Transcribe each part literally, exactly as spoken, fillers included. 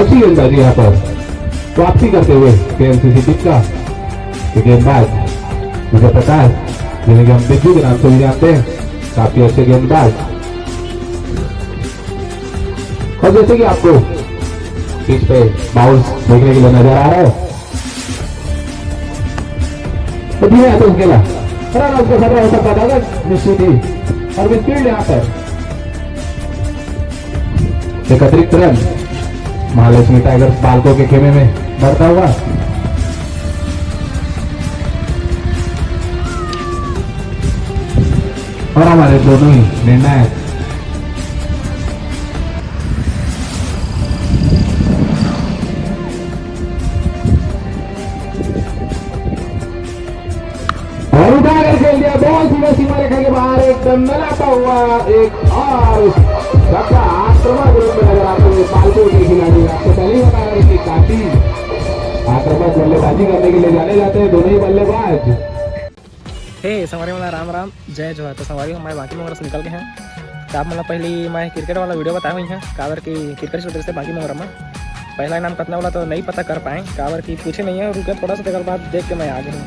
अच्छी गेंदबाजी यहाँ पर। वापसी करते हुए केएमसीसी टीम का ये गेंदबाज विजय प्रकाश, जिन्हें कि हम बिज्जू के नाम से भी जानते हैं, काफी अच्छे गेंदबाज। और जैसे कि आपको पिच पे बाउंस देखने के लिए नजर आ रहा है, तो धीरे हाथों से खेला। रन आउट का खतरा हो सकता था अगर निश्चित ही। और मिडफील्ड यहाँ पर एक अतिरिक्त रन महालक्ष्मी टाइगर्स पालकों के खेमे में बढ़ता हुआ। और हमारे दोनों ही निर्णायक और उठा कर खेल दिया बॉल, सीधा सीमा रेखा के बाहर, एक दंदनाता हुआ एक और छक्का आक्रामक रूप में नजर आते हुए पालकों के खिलाड़ी। आपको पहले ही बताया कि काफी आक्रामक बल्लेबाजी करने के लिए जाने जाते हैं दोनों ही बल्लेबाज। हे संगवारी मन ला राम राम, जय जोहार। तो संगवारी हो, मैं बांकी मोंगरा से निकल के हैं। तो आप मन ला पहली मैं क्रिकेट वाला वीडियो बताए हुई हैं, काबर कि क्रिकेट से बांकी मोंगरा में पहला इनाम कतना वाला तो नहीं पता कर पाए, काबर कि पूछे नहीं है, रुके थोड़ा सा, तेकर बाद देख के मैं आ गए हूँ।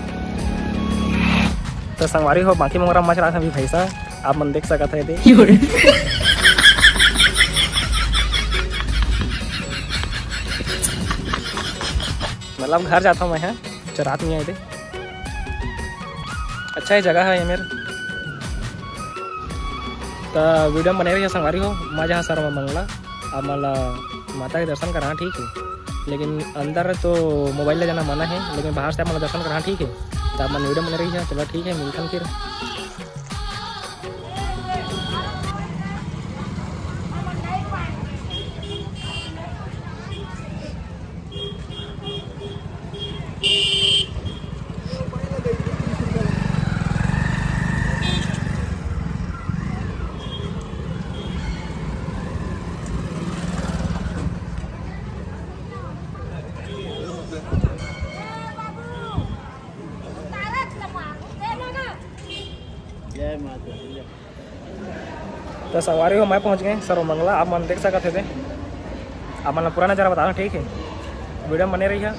तो संगवारी हो, बांकी मोंगरा मच रहा था अभी भैंसा, आप मन देख सकत है दे। मतलब घर जाता हूँ मैं, है चरात नहीं आए दे। अच्छा ये जगह है ये मेर। तो वीडियो में बने रहिए संगवारी हो, मैं जहाँ सर मंगला, आप मन ला माता के दर्शन करा, ठीक है, लेकिन अंदर तो मोबाइल ले जाना मना है, लेकिन बाहर से आप मन ला दर्शन करा, ठीक है। तो आप मन वीडियो में बने रहिए, चलो ठीक है, मिलथन फिर। जय माता दी। तो संगवारी हो, मैं पहुंच गए सर्वमंगला। आप मन देख सकत हे दे, आप मन ला पूरा नजारा बताना, ठीक है, वीडियो में बने रहिए।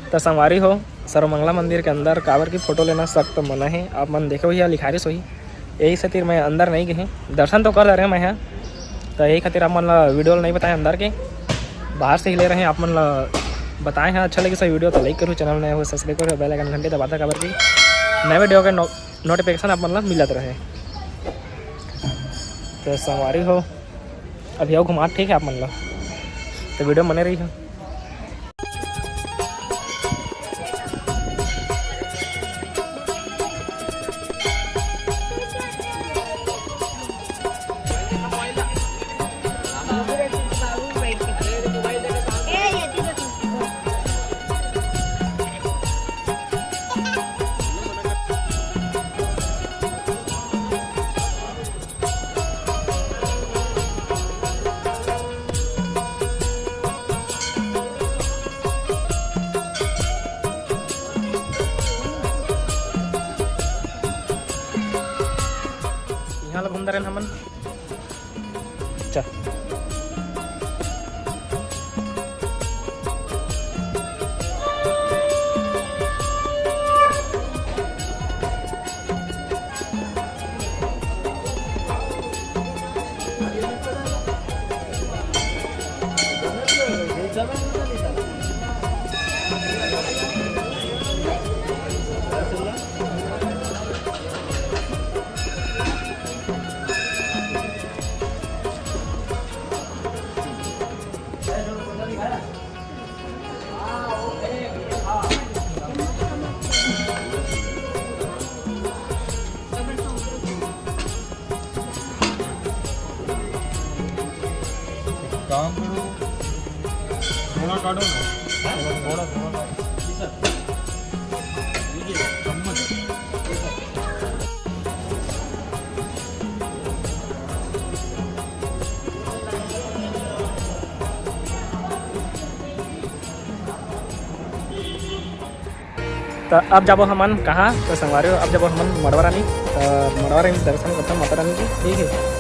त संगवारी हो, सर्वमंगला मंदिर के अंदर काबर की फोटो लेना सख्त मना है। आप मन देखे भैया लिखारिस होही, यही खातिर मैं अंदर नहीं गए, दर्शन तो कर रहे मैं यहाँ, तो यही खातिर आप मन ला वीडियो नहीं बताए अंदर के, बाहर से ही ले रहे हैं। आप मन ला बताए हैं, अच्छा लगे सब वीडियो तो लाइक करो, चैनल नए हो सब्सक्राइब करो, बेल आइकन घंटी दबाता काबर कि नए वीडियो के नो-, नोटिफिकेशन आप मन ला मिलत रहे। तो संगवारी हो, अभी आओ घुमा, ठीक है, आप मन ला तो वीडियो बने रही हो। यहाँ ला घूमता रहन हमन। चल। काम करो, थोड़ा काटो ना, थोड़ा, थोड़ा काटो। तो अब जाबो हमन कहाँ? तो संगवारी हो, अब जाबो हमन मड़वा रानी। तो मड़वा रानी दर्शन करथन माता रानी के, ठीक है।